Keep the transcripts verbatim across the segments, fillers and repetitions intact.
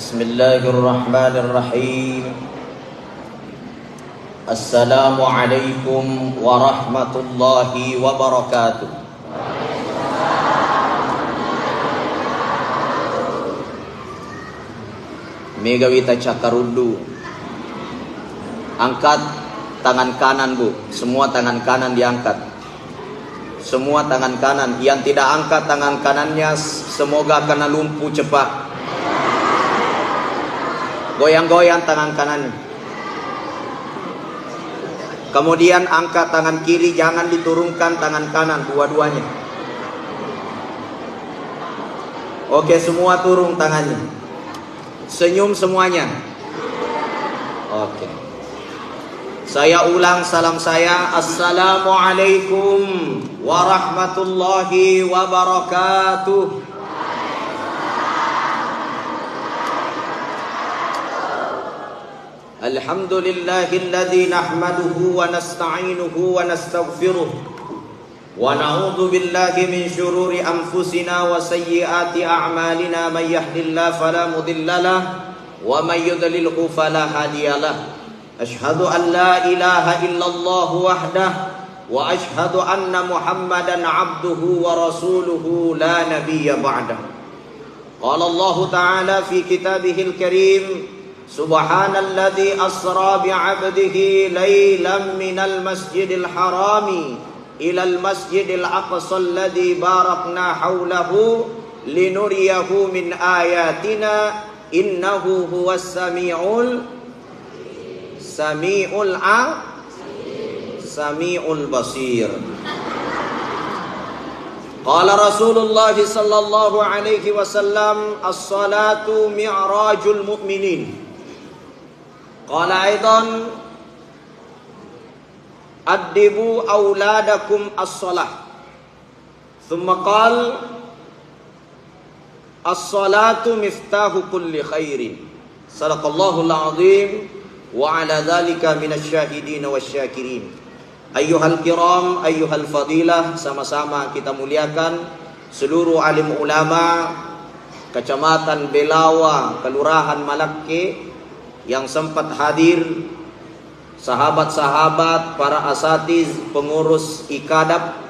Bismillahirrahmanirrahim. Assalamualaikum warahmatullahi wabarakatuh. Mega wita cakkaruddu. Angkat tangan kanan, Bu. Semua tangan kanan diangkat. Semua tangan kanan. Yang tidak angkat tangan kanannya, semoga kena lumpuh cepat. Goyang-goyang tangan kanannya. Kemudian angkat tangan kiri, jangan diturunkan tangan kanan dua-duanya. Oke, semua turun tangannya. Senyum semuanya. Oke. Saya ulang salam saya. Assalamualaikum warahmatullahi wabarakatuh. Alhamdulillahilladzi nahmaduhu wa nasta'inuhu wa nastaghfiruh. ونعوذ بالله من شرور أنفسنا وسيئات أعمالنا. من يهد الله فلا مضل له ومن يضلله فلا هادي له. أشهد أن لا إله إلا الله وحده وأشهد أن محمدا عبده ورسوله لا نبي بعده. قال الله تعالى في كتابه الكريم: سبحان الذي أسرى بعبده ليلا من المسجد الحرام إلى المسجد الأقصى الذي باركنا حوله لنريه من آياتنا إنه هو السميع ال-، سميع الع-، سميع البصير. قال رسول الله صلى الله عليه وسلم: الصلاة معراج المؤمنين. قال أيضا: أدبوا أولادكم الصلاة. ثم قال: الصلاة مفتاح كل خير. صدق الله العظيم وعلى ذلك من الشاهدين والشاكرين. Ayyuhal kiram, ayyuhal fadilah, sama-sama kita muliakan seluruh alim ulama Kecamatan Belawa, Kelurahan Malakke yang sempat hadir, sahabat-sahabat, para asatiz, pengurus ikadab,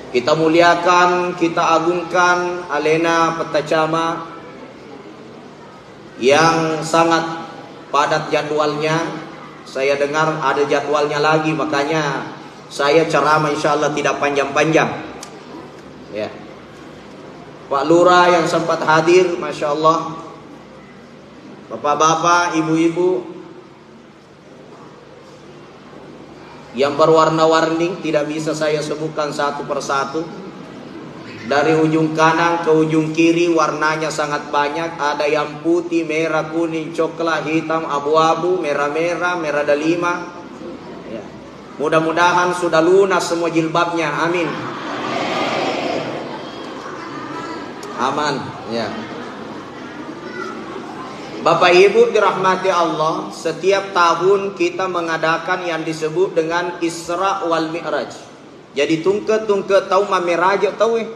kita muliakan, kita agungkan, alena pettacama yang sangat padat jadwalnya. Saya dengar ada jadwalnya lagi, makanya saya ceramah insya Allah tidak panjang-panjang. Ya. Pak Lurah yang sempat hadir, Masya Allah. Bapak-bapak, ibu-ibu, yang berwarna-warni tidak bisa saya sebutkan satu persatu. Dari ujung kanan ke ujung kiri warnanya sangat banyak. Ada yang putih, merah, kuning, coklat, hitam, abu-abu, merah-merah, merah delima. Ya. Mudah-mudahan sudah lunas semua jilbabnya. Amin. Aman. Ya. Bapak Ibu dirahmati Allah, setiap tahun kita mengadakan yang disebut dengan Isra wal Mi'raj. Jadi tungke-tungke tau mammeraje tau e.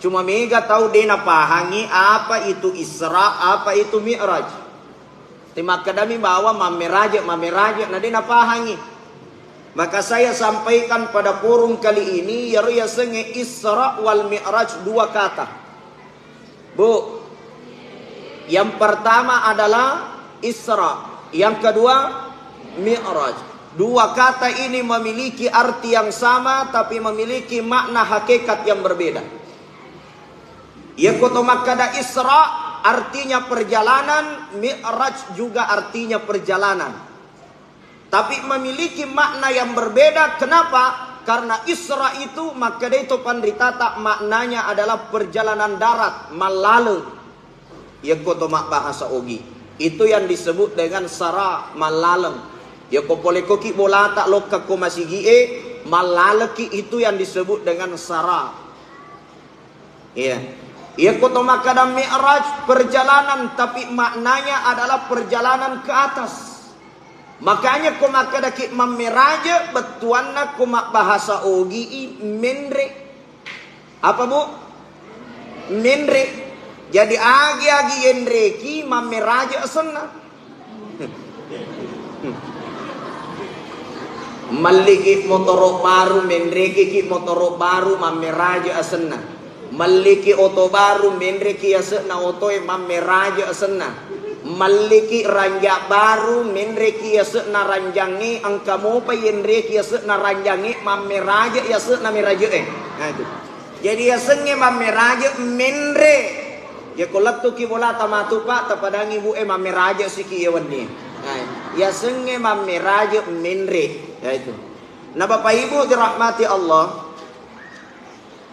Cuma mega tau de napahangi apa itu Isra, apa itu Mi'raj. Te makkedami bawa mammeraje, mammeraje, na de napahangi. Maka saya sampaikan pada forum kali ini, yaro yasengnge Isra wal Mi'raj, dua kata. Bu, yang pertama adalah Isra, yang kedua Mi'raj. Dua kata ini memiliki arti yang sama, tapi memiliki makna hakikat yang berbeda. Yekko to makkada Isra artinya perjalanan, Mi'raj juga artinya perjalanan. Tapi memiliki makna yang berbeda. Kenapa? Karena Isra itu makkeda itu panritata maknanya adalah perjalanan darat, mallaleng. Yekko to mabbahasa Ogi, itu yang disebut dengan sara, mallaleng. Yekko pole koki bolata lokka ko masigi'e, mallaleki, itu yang disebut dengan sara. Iya. Iya, ko to makkada mi'raj, perjalanan, tapi maknanya adalah perjalanan ke atas. Makanya ko makkadaki mammeraje, bettuanna ko mabbahasa Ogi i, menre. Apa, Bu? Menre. Jadi agi-agi yenreki mammeraja asenna. Melliki motoro baru, menrekiki motoro baru, mammeraja asenna. Melliki oto baru, menreki ase'na otoe, mammeraja asenna. Melliki ranja baru, menreki ase'na ranjangnge, engka mopa yenreki ase'na ranjangnge, mammeraja ase'na meraje'e. Nah, itu. Jadi asengnge mammeraja, menre. Ya ko lettuki bolata matu, Pak, tapadangi ibu e mammeraja siki ya wenni. Nah, yasengnge mammeraja, menre. Ya itu. Nah, Bapak Ibu dirahmati Allah,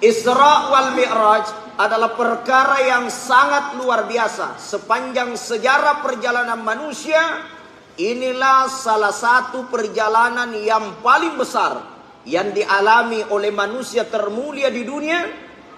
Isra wal Mi'raj adalah perkara yang sangat luar biasa. Sepanjang sejarah perjalanan manusia, inilah salah satu perjalanan yang paling besar yang dialami oleh manusia termulia di dunia,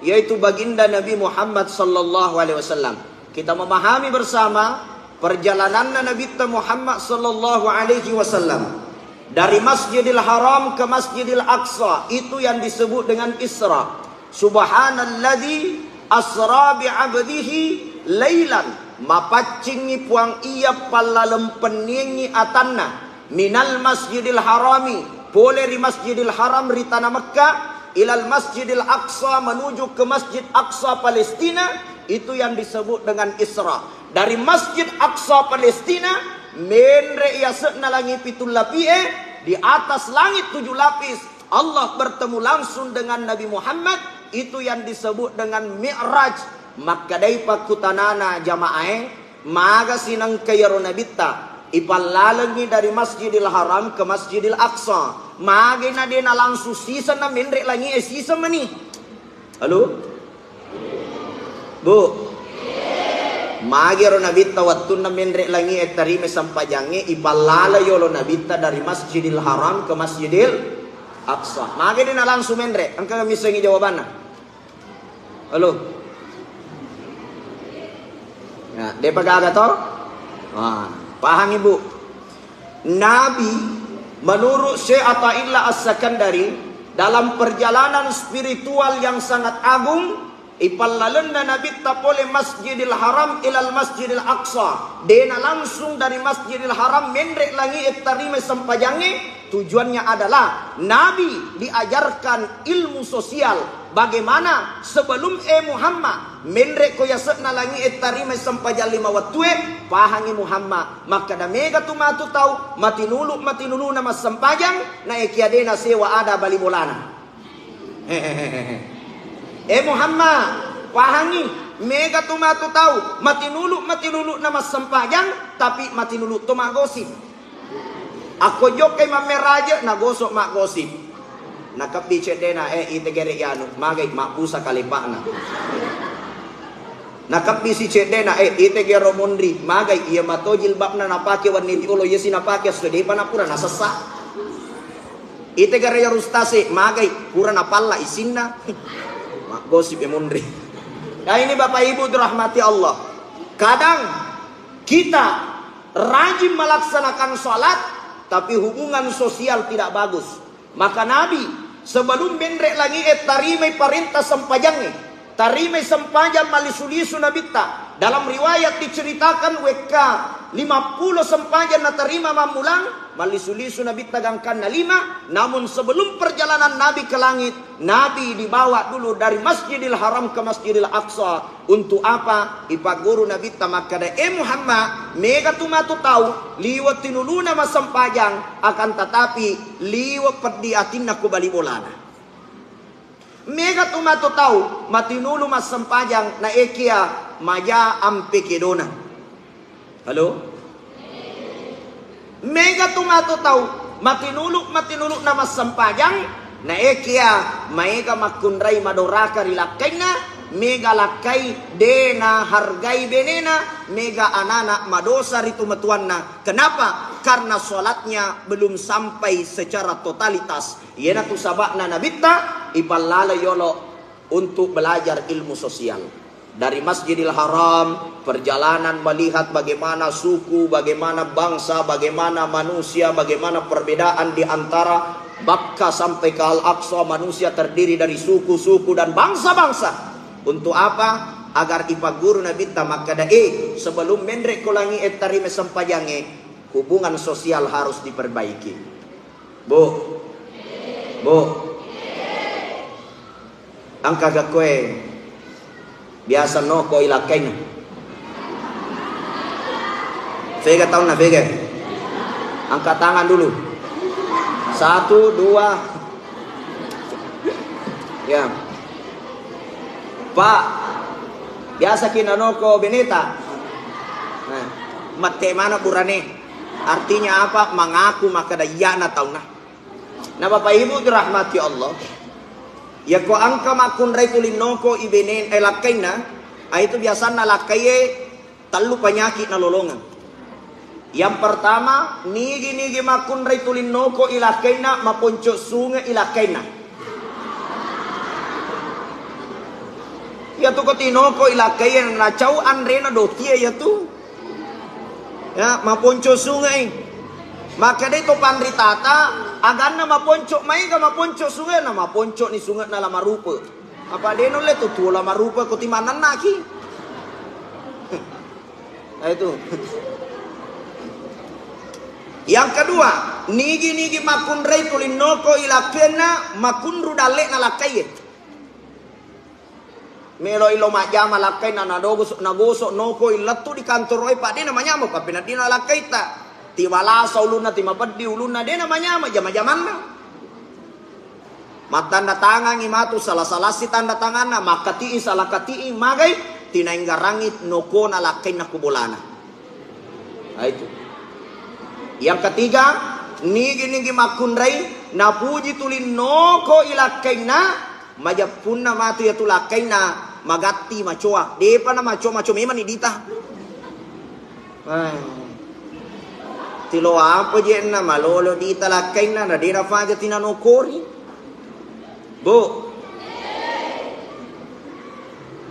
yaitu Baginda Nabi Muhammad sallallahu alaihi wasallam. Kita memahami bersama perjalananna Nabitta Muhammad sallallahu alaihi wasallam dari Masjidil Haram ke Masjidil Aqsa, itu yang disebut dengan Isra. Subhanalladzi asra bi abdihi lailan. Mapaccingngi Puang Iya pallalempenniengngi atanna, minal Masjidil Harami, pole ri Masjidil Haram ri tana Mekkah, ilal Masjidil Aqsa, menuju ke Masjid Aqsa Palestina, itu yang disebut dengan Isra. Dari Masjid Aqsa Palestina, menre yase'na langi pitu lapie, di atas langit tujuh lapis, Allah bertemu langsung dengan Nabi Muhammad, itu yang disebut dengan Mi'raj. Makkedai pakkutanana jamaae, maga sinengka iyaro Nabitta ipallalengngi dari Masjidil Haram ke Masjidil Aqsa? Magai na de nalangsung siseng na menre langi e siseng mani? Halo? Bu, magi ro Nabitta wettunna menre langi e tarima sempajangnge, ipallala yolo Nabitta dari Masjidil Haram ke Masjidil Aqsa. Magi de nalangsung menre? Engka missengi jawabanna? Halo? Nah, depa gaga to? Wah, pahang ibu. Nabi, menurut Syekh Athaillah As-Sakandari, dalam perjalanan spiritual yang sangat agung, ipallalenna Nabitta pole Masjidil Haram ilal Masjidil Aqsa. Dena langsung dari Masjidil Haram menre langi e tarima sempajangnge. Tujuannya adalah Nabi diajarkan ilmu sosial. Bagaimana sebelum e Muhammad menre ko yase'na langi e tarima sempajang lima wettue, pahangi Muhammad. Makkeda mega tu matu tau matinulu-matinuluna massempajang, naekia de nasewa ada bali bolana. Hehehe. E Muhammad, pahangi, mega tu matu tau matinulu-matinuluna massempajang, tapi matinulu to maggosip. Akko jokkai mammeraje, nagosok maggosip. Nakebbi ceddena, eh, ite gere yanu, magai mabbusa kalepakna. Nakebbi si ceddena, eh, ite gero monri, magai iya mato jilbabna napake wenni riolo, iya si napake esso depa napura nasessa. Ite gere ya rustase, magai pura napalla isinna. Maggosip e monri. Nah, ini Bapak Ibu dirahmati Allah. Kadang kita rajin melaksanakan salat, tapi hubungan sosial tidak bagus. Maka Nabi, sebelum menre langi e, tarimai parenta sempajangnge. Tarimai sempajang mallisu-lisu Nabitta. Dalam riwayat diceritakan, wekka lima puluh sempajang natarima mammulang, mallisu-lisu Nabitta gangkanna lima. Namun sebelum perjalanan Nabi ke langit, Nabi dibawa dulu dari Masjidil Haram ke Masjidil Aqsa. Untuk apa? Ipagguru Nabitta makkeda, "Eh Muhammad, mega tu matu tau liwe tinuluna massempajang, akan tatapi liwe peddi atinna ku bali bolana. Mega tu matu tau matinulu massempajang, naekia maja ampe kedona." Halo? Mega tu matu tau matinulu-matinulu na massempajang, naekia maega makkunrai madoraka ri lakkainna, mega lakkai de nahargai benena, mega anana madosa ri tomatoanna. Kenapa? Karena sholatnya belum sampai secara totalitas. Iyanatu saba'na Nabitta ipallala yolo untuk belajar ilmu sosial. Dari Masjidil Haram, perjalanan melihat bagaimana suku, bagaimana bangsa, bagaimana manusia, bagaimana perbedaan di antara Makkah sampai ke Al-Aqsa, manusia terdiri dari suku-suku dan bangsa-bangsa. Untuk apa? Agar ipagguru Nabitta makkeda, eh, sebelum menre ko langi e tarima sempajangnge, hubungan sosial harus diperbaiki. Bu, bu, engka gakkoe biasa noko ilakkaina. Fega taunna, fega? Angkat tangan dulu. Satu, dua. Ya. Pak, biasa ki nanoko beneta. Nah, mette mana burane. Artinya apa? Mengaku makkeda iyana taunna. Nah, Bapak Ibu dirahmati Allah, yako engka makkunrai tuli noko i bene, eh, lakkainna, ah, itu biasanna lakkaie tellu panyaki nalolongeng. Yang pertama, nigi-nigi makkunrai tuli noko i lakkainna, maponco sunge i lakkainna. Iyatu ko tinoko i lakkaie nacau anrena dotie iyatu. Ya, maponco sungai. Makkedai to panritata, aganna maponco, maega maponco sungai, na maponco ni sungai na la marupa. Apa de nulle tu tuo la marupa ko timanennaki. Nah, itu. Yang kedua, nigi-nigi makkunrai tuli noko i lakkainna, makunru dalle na lakkaie. Melo ilo majjama lakkainna, nadogo-, nagosok noko i lettu di kantoro e, pa de namanyama, pa peneddina lakkaita. Tiwalasa ulunna, timapeddi ulunna, de namanyama jama-jamanna. Mattanda tangangi matu, salah-salassi tanda tanganna, makkati'i, salah kati'i, magai, tinainggarangi nokona lakkainna ku bolana. Nah, itu. Yang ketiga, nigi-nigi makkunrai, napuji tuli noko i lakkainna, majeppunna matu iyatu lakkainna, magatti macoa. Depa na macoa-macoa memang ni dita. Eh. Tilo apa jenna malolo dita lakkainna, na de nafaja tinanokori. Bu.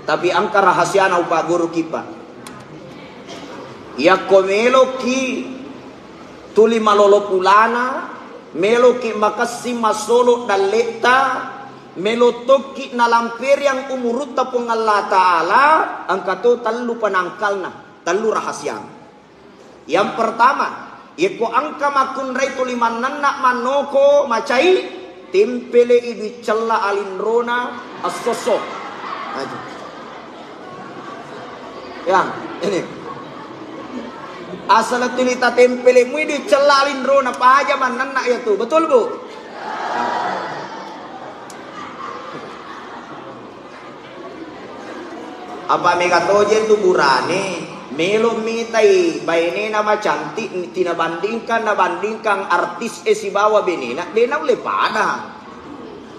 Tapi engka rahasiana upagguruki, Pak. Yakko meloki tuli malolo pulana, meloki makessing massolo dalletta, melo tokki nalamperiang umurutta Puang Allah Ta'ala, engka to tellu penangkalna, tellu rahasiana. Yang pertama, yekko engka makkunrai tuli mannenna mannoko macai, tempele'i dui cella alinrona essosso. Aja. Ya, ini. Asal tuli tatempele mui dui cella alinrona, paja mannenna iyatu. Betul, Bu? Apa mega toje tu burane, melo mitai bainena macantik, tinabandingkan, nabandingkan artis e sibawa benena, de naulle pada.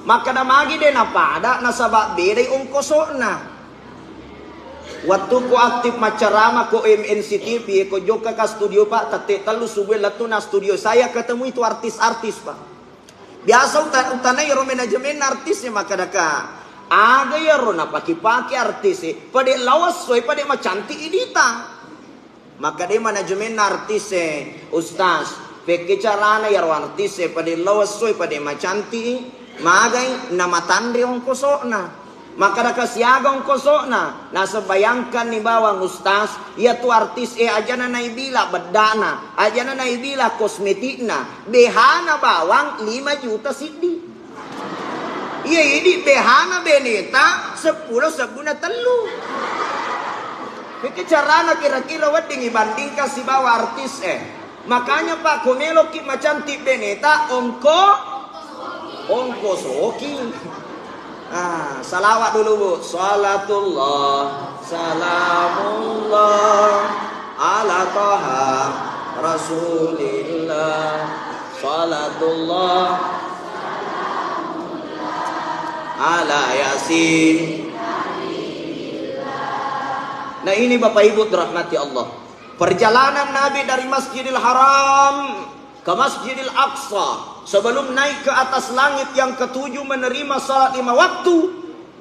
Makkeda magi de napada, nasaba bedai ongkosokna. Wattu ko aktif maccarama ko M N C T V, ko jokka ka studio, Pak, tette tellu subuh lettu na studio, saya ketemu itu artis-artis, Pak. Biasa uta-, utanai ro manajemenna artis e, makkadaka, aga iyaro napake-pake artis e, pade lao esso e, pade macantik i dita. Makkadai manajemenna artis e, "Ustaz, pekke carana iyaro artis e pade lao esso e, pade macantik i, magai namatanre ongkosokna?" Makkadaka, "Siaga ongkosokna?" Naseng, "Bayangkanni bawang, Ustaz, iyatu artis e ajana naibila beddana, ajana naibila kosmetikna, behana bawang lima juta siddi. Iya idi behana beneta seppulo sebbuna tellu. Pekke carana kira-kira wedding ibandingkan sibawa artis e?" Makanya, Pak, ko meloki macantik beneta, ongko-, ongkosoki. Ah, salawat dulu, Bu. Salatullah, salamullah, ala Taha Rasulillah. Salatullah, ala Yasin. Nah, ini Bapak Ibu dirahmati Allah. Perjalanan Nabi dari Masjidil Haram ke Masjidil Aqsa, sebelum naik ke atas langit yang ketujuh menerima salat lima waktu,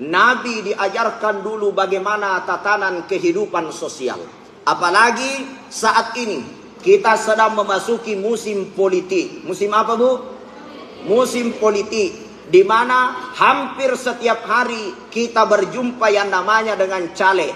Nabi diajarkan dulu bagaimana tatanan kehidupan sosial. Apalagi saat ini kita sedang memasuki musim politik. Musim apa, Bu? Musim politik. Di mana hampir setiap hari kita berjumpa yang namanya dengan caleg.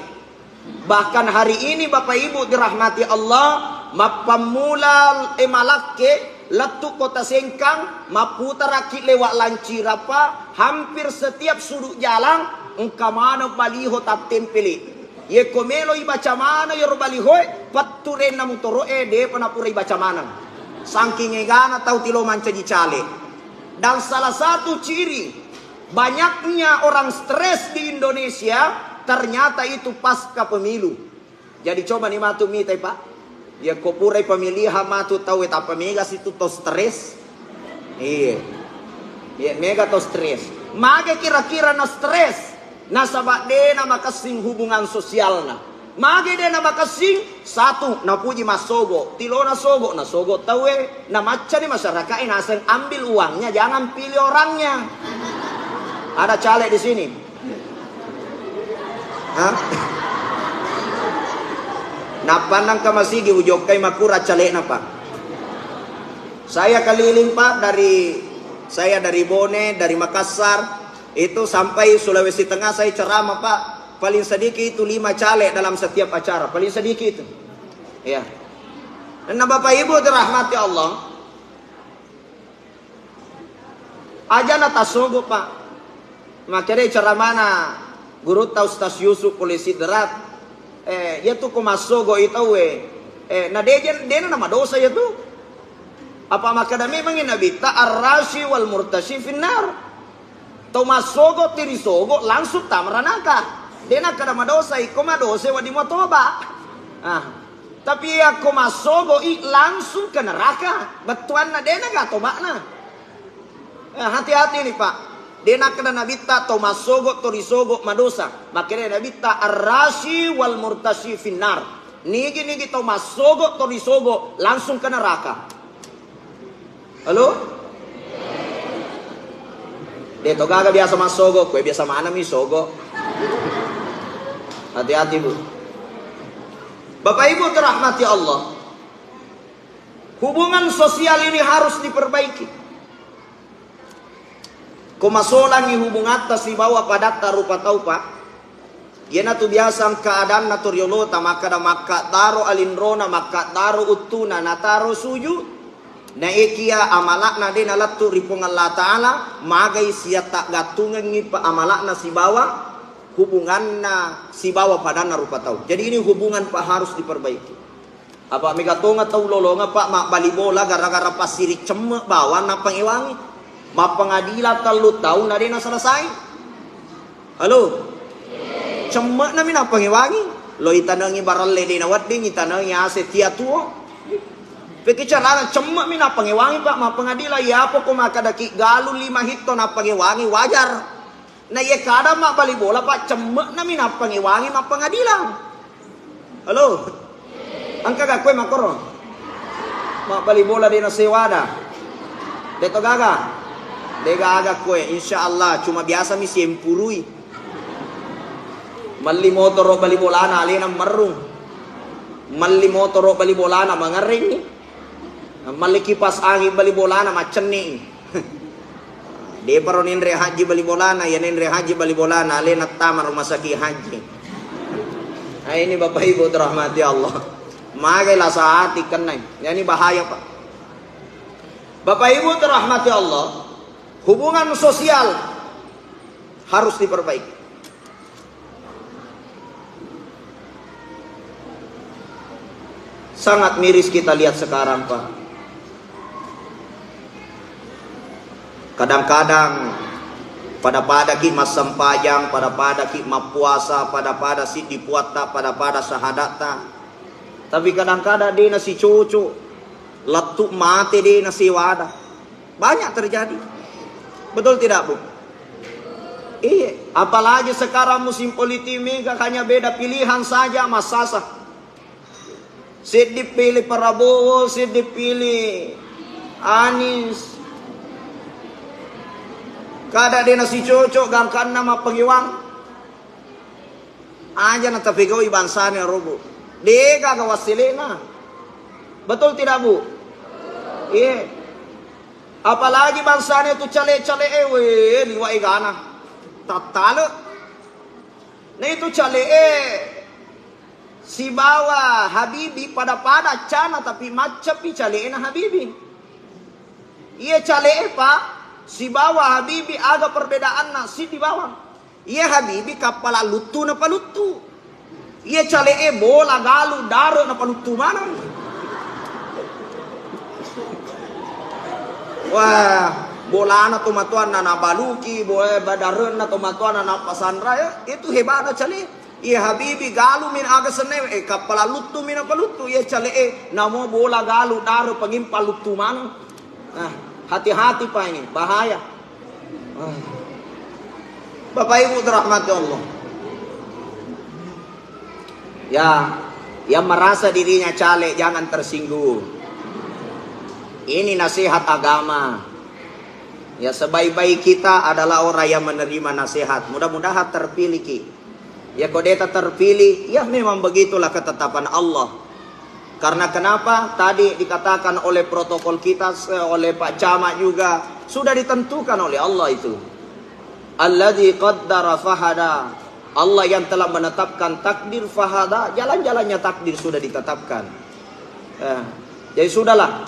Bahkan hari ini, Bapak Ibu dirahmati Allah, mappammula, eh, malakke lettu Kota Sengkang, mapputaraki lewat Lancirapa, hampir setiap sudut jalan engka maneng baliho tattempele. Yekko melo ibaca maneng yero balihoe, petturenna motoro'e depa napura ibaca maneng. Sangking egana tau tilo mancaji caleg. Dan salah satu ciri banyaknya orang stres di Indonesia, ternyata itu pasca pemilu. Jadi coba ni matu mitai, Pak. Yekko purai pemilihan matu tau, tappa mega situ to stres. Iya. Iya, mega to stres. Mage kira-kira na stres? Nasaba de na makessing hubungan sosialna. Mage de na makessing? Satu, napuji massogo. Tilona sogo, nasogo tauwe. Namaccani masyarakae naseng ambil uangnya, jangan pilih orangnya. Ada caleg di sini? Hah? Nappa nangka masigi ujokkai makura calegna, Pak. Saya keliling, Pak, dari, saya dari Bone, dari Makassar, itu sampai Sulawesi Tengah saya ceramah, Pak. Paling sedikit itu lima caleg dalam setiap acara, paling sedikit itu. Ya. Karena Bapak Ibu dirahmati Allah, aja na tasogo, Pak. Makere ceramana gurutta Ustaz Yusuf pole Sidrap. Eh, iya tu ko massogo i tauwe. Eh, na dejen, dena na madosa iya tu. Apa makkeda memangi Nabitta, "Ar-rashi wal murtashi finnar." To massogo, tirisogo, langsung tama ranaka. Dena kada madosa, iko madosa wadi mo toba. Ah. Tapi yakko massogo i langsung ke neraka. Bettuanna dena ga tobana. Eh, hati-hati ni, Pak. De nakkeda Nabitta, tau massogo, torisogo, madosa. Makkeda Nabitta, "Ar-rashi wal murtashi finnar." Nigi-nigi tau massogo, torisogo, langsung ke neraka. Halo? De to gaga biasa massogo, kue biasa mana mi sogo. Hati-hati, Bu. Bapak Ibu terahmati Allah. Hubungan sosial ini harus diperbaiki. Ko masolangi hubungatta sibawa padatta rupa tau, Pak. Iyanatu biasa engka adanna to riolota, makkada makkaddaro alinrona, makkaddaro uttuna, nataro suju. Naekia amalakna de nalettu ri Puang Allah Ta'ala, magai siatta gattungengngi pa amalakna sibawa hubunganna sibawa padanna rupa tau. Jadi ini hubungan, Pak, harus diperbaiki. Apa mega tonga tau lolonga, Pak, mabbali bola gara-gara passiri cemme bawang nappangewangi. Mappengadila tellu taung na de naselesai. Halo? Cemme nami nappangewangi. Lo itanengi baralle de nawedding, itanengi ase tia tuo. Peki carana cemme mi nappangewangi, Pak, mappengadila. Iya apa ko makkadaki galu lima hitto nappangewangi, wajar. Na iya kada mabbali bola, Pak, cemme nami nappangewangi mappengadila. Halo? Engka ga kue makkoro? Mabbali bola de nasewada. De to gaga? De gaga kue, insya Allah, cuma biasa mi siempurui. Melli motoro bali bolana alena merrung. Melli motoro bali bolana mangerringi. Melli kipas angin bali bolana maccenni. Deparo ninre haji bali bolana, ya ninre haji bali bolana, alena tama rumah sakit haji. Nah, ini Bapak Ibu terahmati Allah. Magai lasa hati kenai. Ya, ini bahaya, Pak. Bapak Ibu terahmati Allah, hubungan sosial harus diperbaiki. Sangat miris kita lihat sekarang, Pak. Kadang-kadang pada-pada ki massempajang, pada-pada ki mappuasa, pada-pada siddi puatta, pada-pada syahadatta. Tapi kadang-kadang de nasicoco, lettu mate de nasewada. Banyak terjadi. Betul tidak, Bu? Iya, apalagi sekarang musim politik mega hanya beda pilihan saja massasa. Seddi pilih Prabowo, seddi pilih Anies. Kada de nasicoco gangkanna mappangewang. Aja na tapegau'i bangsana ero, Bu. De gaga wasselena. Betul tidak, Bu? Iya. Apalagi bangsana itu cale-cale e, we, liwa egana. Tattale. Na itu cale e sibawa Habibi pada-pada accana, tapi maccapi cale e na Habibi. Iye cale e, Pak, sibawa Habibi aga perbedaanna, siddi bawang. Iye Habibi kappala luttu napaluttu. Iye cale e bola galu dare napaluttu maneng. Wah, bolana tomatoanna nabaluki, bo-, eh, darenna tomatoanna napasanra, ya. Itu hebatna cale. Iye Habibi galu min aga senna, eh, kappala luttu mi napaluttu. Iye cale e namo bola galu dare pangimpa luttu maneng. Ah, hati-hati, Pak, ini bahaya. Ah. Bapak Ibu dirahmati Allah. Ya, yang merasa dirinya caleg jangan tersinggung. Ini nasihat agama. Ya, sebaik-baik kita adalah orang yang menerima nasihat. Mudah-mudahan terpilih ki. Ya, kok deta terpilih, ya memang begitulah ketetapan Allah. Karena kenapa? Tadi dikatakan oleh protokol kita, se-, oleh Pak Camat juga, sudah ditentukan oleh Allah itu. Alladzi qaddara fahada. Allah yang telah menetapkan takdir, fahada, jalan-jalannya takdir sudah ditetapkan. Eh, jadi sudahlah,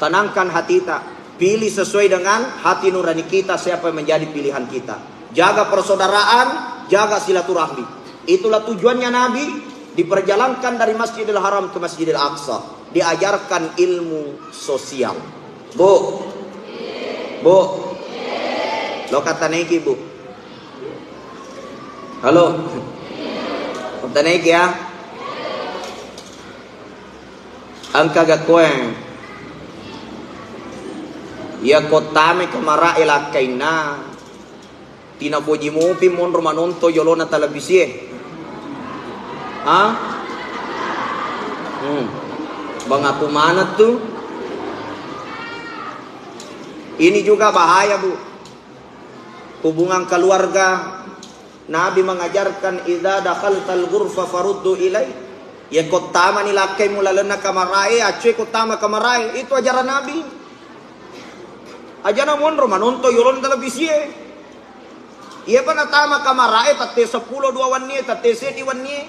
tenangkan hatita. Pilih sesuai dengan hati nurani kita, siapa yang menjadi pilihan kita. Jaga persaudaraan, jaga silaturahmi. Itulah tujuannya Nabi diperjalankan dari Masjidil Haram ke Masjidil Aqsa. Diajarkan ilmu sosial. Bu, Bu, lo kata naiki, Bu. Halo, kata naiki ya. Engka ga koe, iya ko tame kamarae lakkainna, tina poji mopi monro manonto yolona televisie. Ha? Hmm. Bang aku maneng tu. Ini juga bahaya, Bu. Hubungan keluarga. Nabi mengajarkan, "Idza dakhaltal ghurfa faruddu ilai." Yekko tamani lakkaimu lalenna kamarae, accue ko tama kamarae. Itu ajaran Nabi. Ajana monro manonto yolona televisie. Iyapa natama kamarae tette seppulo dua wennie, tette seddi wennie.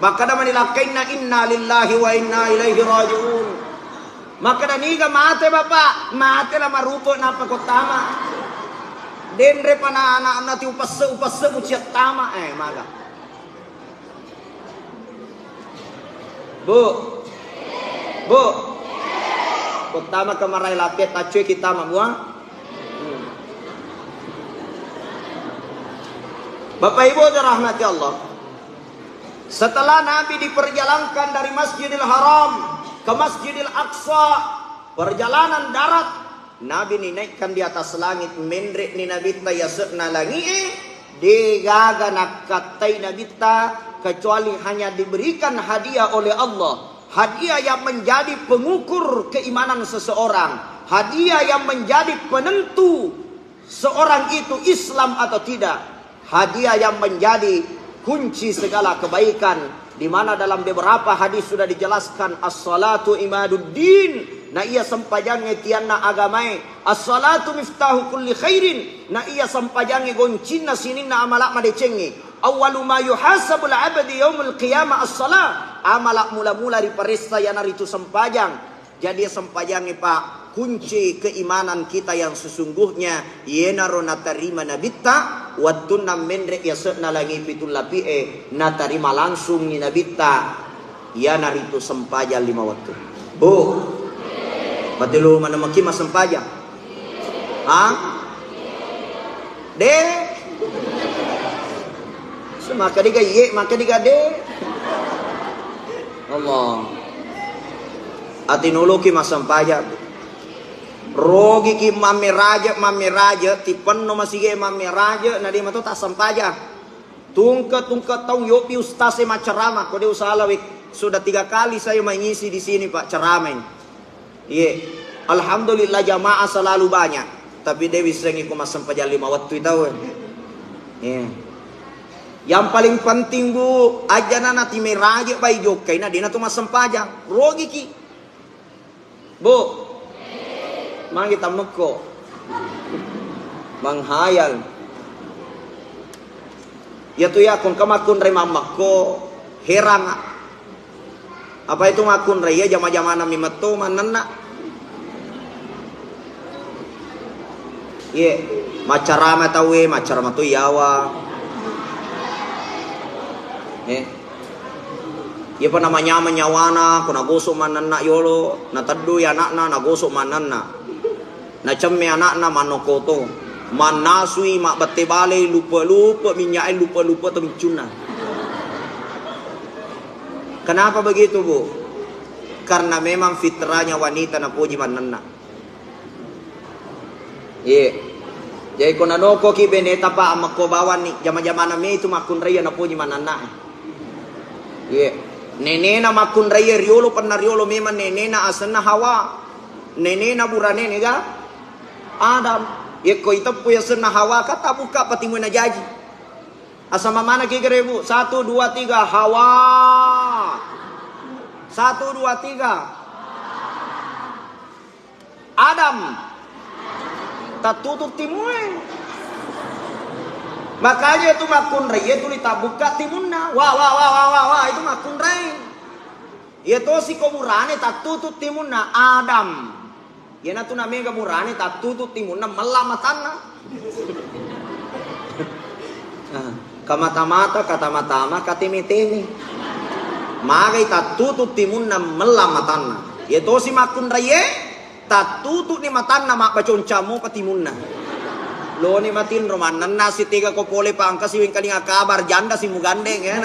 Makkeda mani lakkainna, "Inna lillahi wa inna ilaihi raji'un." Makkeda, "Niga mate, Bapak?" "Mate la marupe nappa ko tama." Denre pana anak-anak ti upesse-upesse mucia tama, eh, maga. Bu. Bu. Ko tama kamarae latte taccue kita ma buang. Hmm. Bapak Ibu dirahmati Allah. Setelah Nabi diperjalankan dari Masjidil Haram ke Masjidil Aqsa, perjalanan darat, Nabi ninaikkan di atas langit, menre'ni Nabitta yase'na langi'e, degaga nakkattai Nabitta kecuali hanya diberikan hadiah oleh Allah. Hadiah yang menjadi pengukur keimanan seseorang, hadiah yang menjadi penentu seorang itu Islam atau tidak, hadiah yang menjadi kunci segala kebaikan, di mana dalam beberapa hadis sudah dijelaskan, "As-salatu imaduddin," na iya sempajangnge tianna agamae, "As-salatu miftahu kulli khairin," na iya sempajangnge goncinna sininna amala madecengnge, "Awwalu ma yuhasabul abdi yaumul qiyamah as-salah," amala mula-mula riparessa iyanaritu sempajang. Jadi sempajangnge, Pak, kunci keimanan kita yang sesungguhnya, iyenaro natarima Nabitta, wettunna menre yase'na langi pitu lapi'e, natarima langsungngi Nabitta, iyanaritu sempajang lima wettu. Bu, batelu manemeki massempajang? Ha? De? Maka diga iye, maka diga de. Allah. Ati nuluki massempajang. Rogiki mammeraje, mammeraje, tipenno masige mammeraje, na de mato tassempajang. Tungke-tungke taung yopi ustaz e macceramah, ko de usalawi. Sudah tiga kali saya mengisi di sini, Pak, ceramah ini. Iye. Alhamdulillah jamaah selalu banyak. Tapi de wissengi ko massempajang lima wettu tau. Iye. Yang paling penting, Bu, ajana nati meraje bai jokkai na dena tu massempajang. Rogiki. Bu. Magi tammekko. Menghayal. Iyatu iya ko engka makkunrai mammekko, herang. Apa itu makkunrai iya jama-jamana mi metto mannenna. Iye, maccarama tauwe, maccarama to iyawa. Eh. Iyapa namanyameng nyawana, ko nagosok mannenna yolo, nateddui anakna, nagosok mannenna. Nacemme anakna mannokoto. Mannasui mabbette bale lupe-lupe, minyak e lupe-lupe to miccunna. Kenapa begitu, Bu? Karena memang fitrahnya wanita napoji mannenna. Iye. Jadi ko nanokoki beneta, Pak, ammekko bawanni, jama-jamana me itu makkunrai napoji mannenna. Iye. Nenena makkunrai riolo, penna riolo memang nenena asenna Hawa. Nenena burane nega Adam. Yekko iteppu yasenna Hawa, kata buka patimu najaji. Asama mana ki kere, Bu? Satu, dua, tiga, Hawa. Satu, dua, tiga. Adam. Tattutu timue. Makanya itu makkunrai, itu ditabukka timunna. Wah, wah, wah, wah, wah, wah, itu makkunrai. Iya tosi ko burane tattutu timunna Adam. Iyanatu namega burane tattutu timunna mella matanna. Ah, kamata-mata, katama-tama, kateme-teme. Magai tattutu timunna mella matanna. Iya tosi makkunraie, tattutu ni matanna mabbaconca mopa timunna. Loni matinro mannenna sitega ko pole pangka siwengkalinga kabar janda simugandeng ya.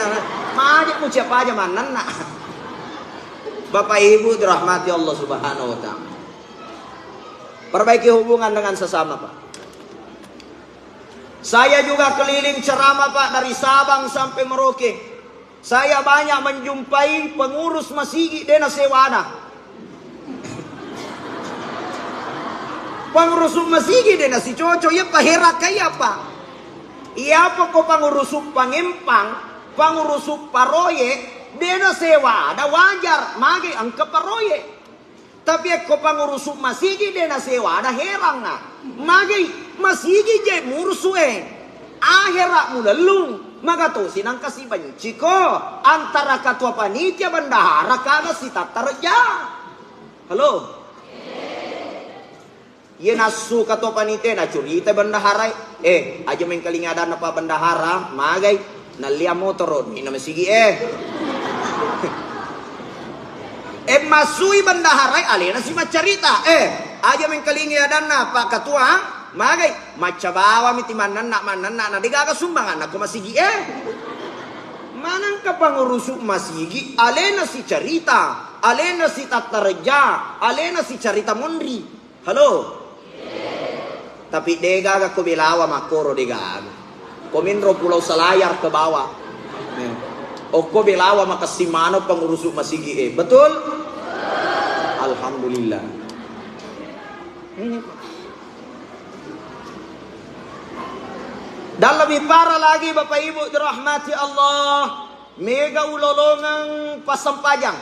Maje muciap aja mannenna. Bapak Ibu dirahmati Allah Subhanahu wa Ta'ala. Perbaiki hubungan dengan sesama, Pak. Saya juga keliling ceramah, Pak, dari Sabang sampai Merauke. Saya banyak menjumpai pengurus masigi dena sewada. Pengurus masigi dena sicoco, iya paherakka iya, Pak. Iya poko pengurus pangempang, pengurus paroyek, dena sewada wajar, magi engka paroyek. Tapi ekko pangurusu masigi de nasewa ada herang na. Magai masigi je murusu e. Ahera mulellung. Magatosi nangka sibanciko antara katua panitia bendahara kada sitatta reja. Halo. Iye nassu katua panitia nacurita bendahara e. Eh, aja mengkalingi adanna Pak Bendahara, magai. Nallia motoro, nina masigi e. Eh, massui bendahara e, alena si maccarita. Eh, aja mengkalingi adanna Pak Katua, magai. Macca bawami ti mannenna, mannenna, na degaga sumbangan nako masigi e. Manangka pangurusu masigi, alena si carita, alena si tattareja, alena si carita monri. Halo? Tapi degaga ko belawa makkoro degaga. Ko minro Pulau Selayar ke bawah. Eh. Okko belawa makessing maneng pangurusu masigi e. Betul? Alhamdulillah. Ini, Pak. Dan lebih parah lagi, Bapak Ibu dirahmati Allah, mega ulolongeng passempajang.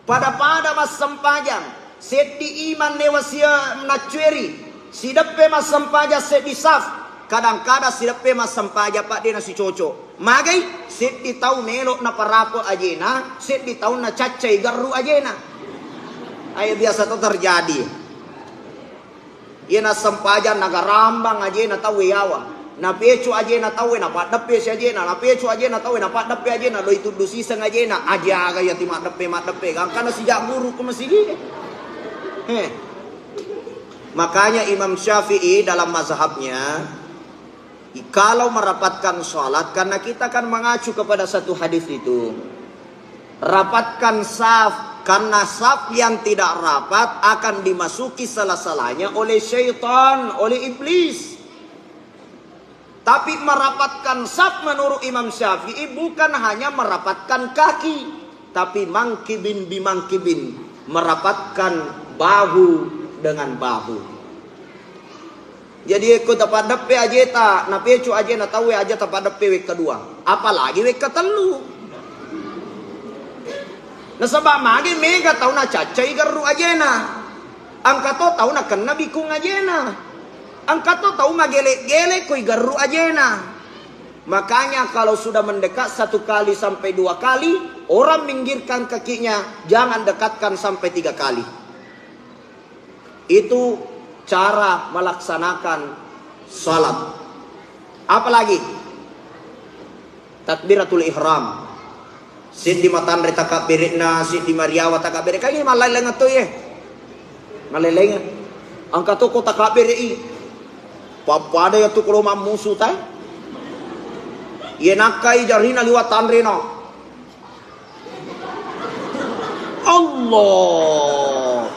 Pada-pada massempajang, seddi imang newa sia naccueri, sideppe massempajang seddi saf, kadang-kadang sideppe massempajang padde nasicoco. Magai seddi tau melo naparapo ajena, seddi tau nacaccai garru ajena. Ayo biasa to terjadi. Iya nassempajang nagarambang ajena tauwe yawa. Napecu ajena tauwe napaddeppe si ajena, napecu ajena tauwe napaddeppe ajena, loi tuddu siseng ajena, ajaga iya ti maddeppe-maddeppe, gangkana sijak guru ko masigi. He. Makanya Imam Syafi'i dalam mazhabnya, kalau merapatkan salat, karena kita kan mengacu kepada satu hadis itu. Rapatkan saf, karena saf yang tidak rapat akan dimasuki salah-salahnya oleh syaitan, oleh iblis. Tapi merapatkan saf menurut Imam Syafi'i bukan hanya merapatkan kaki, tapi mangkibin bimangkibin, merapatkan bahu dengan bahu. Jadi, ekko tapaddeppe ajeta, napecu ajena tauwe aja tapaddeppe wekka dua. Apalagi wekka tellu. Nasaba magi mega tau nacaccai garru ajena. Engka to tau nakenna bikung ajena. Engka to tau magele-gele koi gerru ajena. Makanya kalau sudah mendekat satu kali sampai dua kali, orang minggirkan kakinya, jangan dekatkan sampai tiga kali. Itu cara melaksanakan salat. Apalagi takbiratul ihram. Siddi matanre takabbere'na, siddi mariawa takabbere'na. Kan ini mallaileng to ye. Mallaileng. Engka to ko takabbere'i. Pappada ya tu kalau mammusu ta. Ye nakkai jarina liwat tanrena. Allah.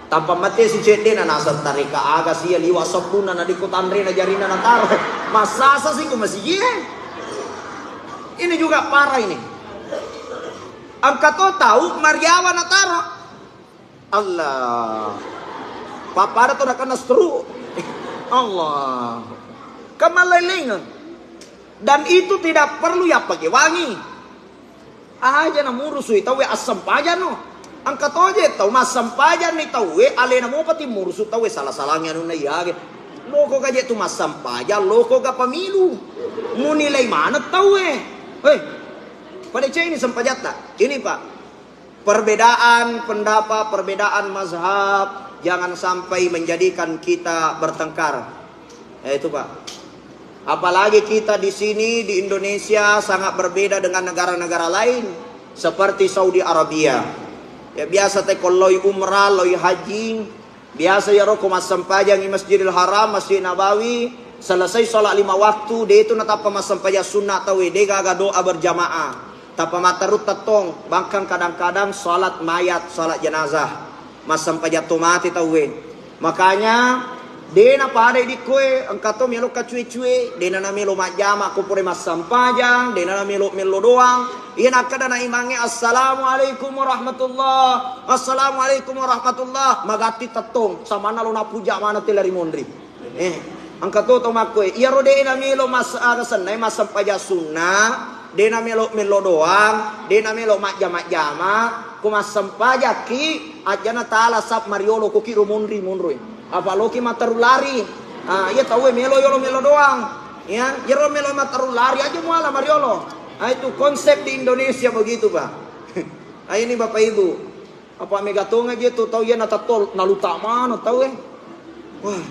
Tappa mate si cedde na naseng tareka aga sia liwa sebbunna na dikko tanrena jarina nataro. Massasa si ko masijie. Ini juga parah ini. Engka to tau mariawa nataro. Allah. Pappada to nakenna stroke. Allah. Kamallailengeng. Dan itu tidak perlu ya pakai wangi. Aja na murusui tauwe assempajang no. Engka toje tau massempajang ni tauwe alena mopa ti murusu tauwe sala-salangi anunna iyage. Loko gaje tu massempajang, loko ga pemilu. Munilai maneng tauwe. Hei, pada cai ni sempajatta. Ini Pak, perbedaan pendapat, perbedaan mazhab jangan sampai menjadikan kita bertengkar. Ya, itu, Pak. Apalagi kita di sini di Indonesia sangat berbeda dengan negara-negara lain seperti Saudi Arabia. Ya, biasa te ko loi umrah, loi haji, biasa ya roko massempajang di Masjidil Haram, Masjid Nabawi, selesai sholat lima waktu, de itu natappa massempajang sunnah tauwe, de gaga doa berjamaah. Tappa matteru tettong, bahkan kadang-kadang sholat mayat, sholat jenazah, massempajang to mate tauwe. Makanya, de napadai dikkoe, engka to melo kacue-cue, de na namelo majjama ko pura massempajang, de na namelo mello doang. Iya nakkeda na imangnge, "Assalamualaikum warahmatullah, assalamualaikum warahmatullah," magatti tettong, samanna lo napuja maneng tela ri monri. Eh, engka to to makkoe, iyaro de na melo mas-, aga sennai massempajang sunna, de na melo mello doang, de na melo majjama-jama, ko massempajakki, ajjana tala sap mariolo koki ro monri monroi. Apa loki matteru lari. Ah, iya tauwe melo yolo mello doang. Ya, iyaro melo matteru lari aja muala mariolo. Ah, itu konsep di Indonesia begitu, Pak. Ah, ini Bapak Ibu. Apa mega tonga je tu tau iya natatto naluta maneng tau e. Wah.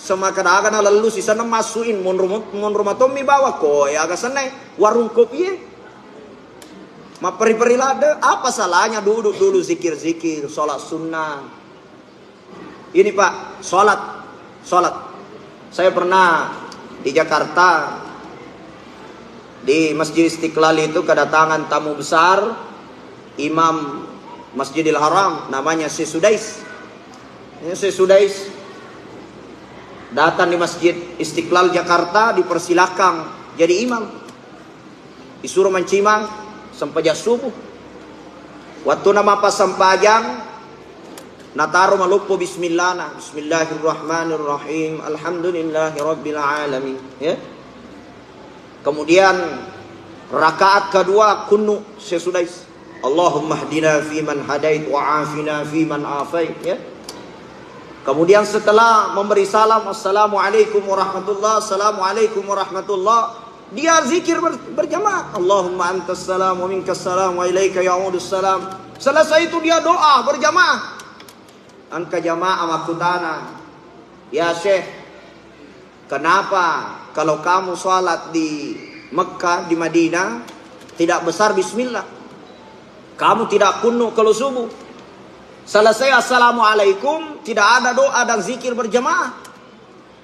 Semakadaga nalellu sisenna massuin monro, monro matommi bawa ko e aga senna e warung kopi e. Mapperi-peri ladde, apa salahnya duduk dulu zikir-zikir, sholat sunnah. Ini Pak, sholat, sholat. Saya pernah di Jakarta, di Masjid Istiqlal itu kedatangan tamu besar, Imam Masjidil Haram, namanya Syekh Sudais. Ini Syekh Sudais datang di Masjid Istiqlal Jakarta, dipersilakan jadi imam. Isuro mancimang sempajang subuh. Wattuna mappasempajang, nataro maloppo bismillahna. Bismillahirrahmanirrahim. Alhamdulillahirabbil alamin. Ya. Kemudian rakaat kedua kunut sesudah is-, Allahumma hdina fiman hadait wa afina fiman afait. Ya. Kemudian setelah memberi salam, "Assalamualaikum warahmatullah, assalamualaikum warahmatullah." Dia zikir ber-, berjamaah. "Allahumma antas salam wa minkas salam wa ilaika ya'udus salam." Selesai itu dia doa berjamaah. Engka jamaah makkutana, "Ya Syekh, kenapa kalau kamu sholat di Mekah, di Madinah, tidak besar bismillah? Kamu tidak kunut kalau subuh. Selesai assalamualaikum, tidak ada doa dan zikir berjamaah."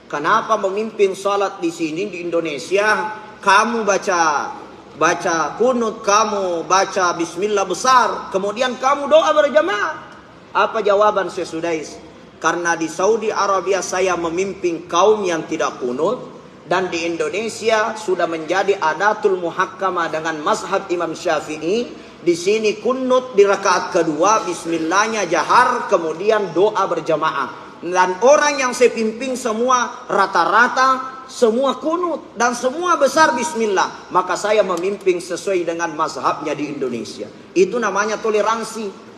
Kenapa memimpin salat di sini di Indonesia, kamu baca, baca kunut, kamu baca bismillah besar, kemudian kamu doa berjamaah? Apa jawaban Syekh Sudais? Karena di Saudi Arabia saya memimpin kaum yang tidak kunut, dan di Indonesia sudah menjadi adatul muhakkamah dengan mazhab Imam Syafi'i. Di sini kunut di rakaat kedua, bismillahnya jahar, kemudian doa berjamaah. Dan orang yang saya pimpin semua rata-rata semua kunut dan semua besar bismillah. Maka saya memimpin sesuai dengan mazhabnya di Indonesia. Itu namanya toleransi.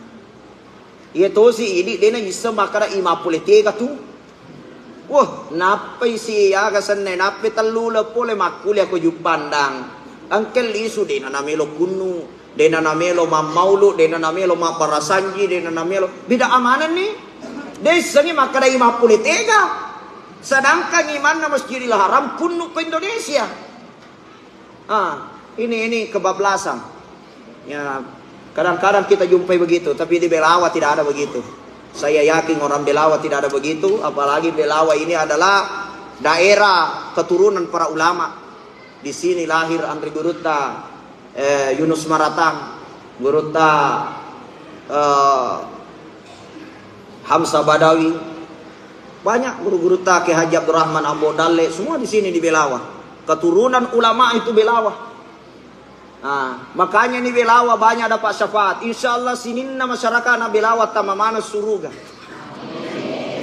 Iya tosi idi de naisseng makkeda imang pole tega tu. Wah, nappai si aga senna, nappai tellu uleng pole makkulia ko Juppandang. Engka lisu de na namelo kunnu, de na namelo mammaulu, de na namelo mabbarasanji, de na namelo bida amanenni. De issengi makkeda imang pole tega. Sedangkan imanna Masjidil Haram kunnu ko Indonesia. Ah, ini ini kebablasan. Ya, kadang-kadang kita jumpai begitu, tapi di Belawa tidak ada begitu. Saya yakin orang Belawa tidak ada begitu, apalagi Belawa ini adalah daerah keturunan para ulama. Di sini lahir Andri Gurutta, eh, Yunus Maratang, Gurutta, eh, Hamzah Badawi, banyak guru-guru ta, Kiai Haji Abdurrahman Ambo Dalle, semua di sini di Belawa. Keturunan ulama itu Belawa. Nah, makanya ini Belawa banyak dapat syafaat. Insya Allah sininna masyarakat na Belawa tama mana suruga.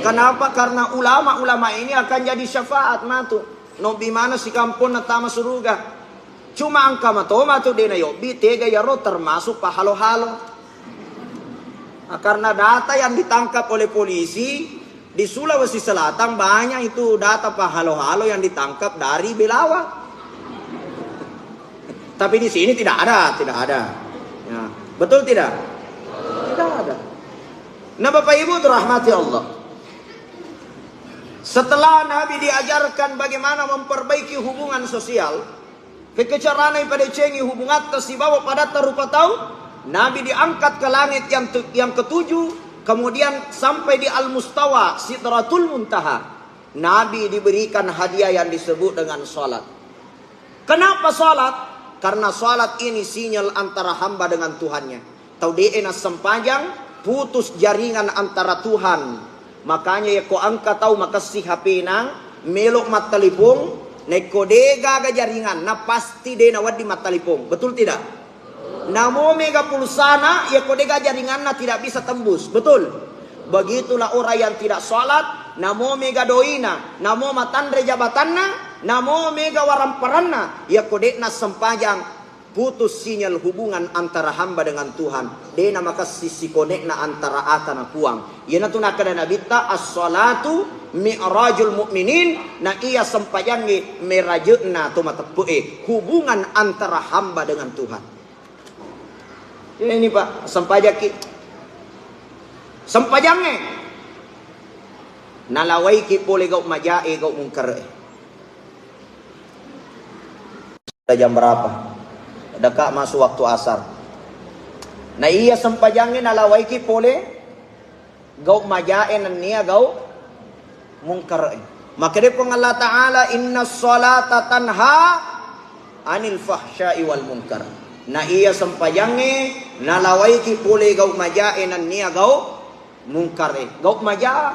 Kenapa? Karena ulama-ulama ini akan jadi syafaat matu. Nobbi mana si kampung na tama suruga. Cuma engka mato matu de na yobbi tega yaro termasuk pahalo-halo. Nah, karena data yang ditangkap oleh polisi di Sulawesi Selatan banyak itu data pahalo-halo yang ditangkap dari Belawa. Tapi di sini tidak ada, tidak ada. Ya, betul tidak? Tidak ada. Nah, Bapak Ibu dirahmati Allah. Setelah Nabi diajarkan bagaimana memperbaiki hubungan sosial, kekecarana ipadecengi hubungatta sibawa padatta rupa tau, Nabi diangkat ke langit yang tu-, yang ketujuh, kemudian sampai di Al-Mustawa, Sidratul Muntaha. Nabi diberikan hadiah yang disebut dengan salat. Kenapa salat? Karena salat ini sinyal antara hamba dengan Tuhannya. Tau de'e nassempajang, putus jaringan antara Tuhan. Makanya yakko engka tau makessing H P-na, melo mattalipong, naikko de gaga jaringanna, pasti de nawedding mattalipong. Betul tidak? Namo mega pulsana, yakko de gaga jaringanna tidak bisa tembus. Betul? Begitulah orang yang tidak salat, namo mega doina, namo matanre jabatanna, namo mega waramparanna, yakko de nassempajang, putus sinyal hubungan antara hamba dengan Tuhan. De namakessing sikonekna antara ata na Puang. Iyanatu nakkeda Nabitta, "As-salatu mi'rajul mu'minin," na iya sempajangnge meraje'na to mateppe'e, hubungan antara hamba dengan Tuhan. Ini, Pak, sempajakki. Sempajangnge nalawaiki pole gau majae, gau mungkare. Jam berapa? Dekat masuk waktu asar. Na iya sempajangnge nalawaiki pole gau majae nennia gau mungkar. Makkeda Puang Allah Ta'ala, "Inna salata tanha anil fahsya'i wal munkar." Na iya sempajangnge nalawaiki pole gau majae nennia gau mungkare. Gau maja.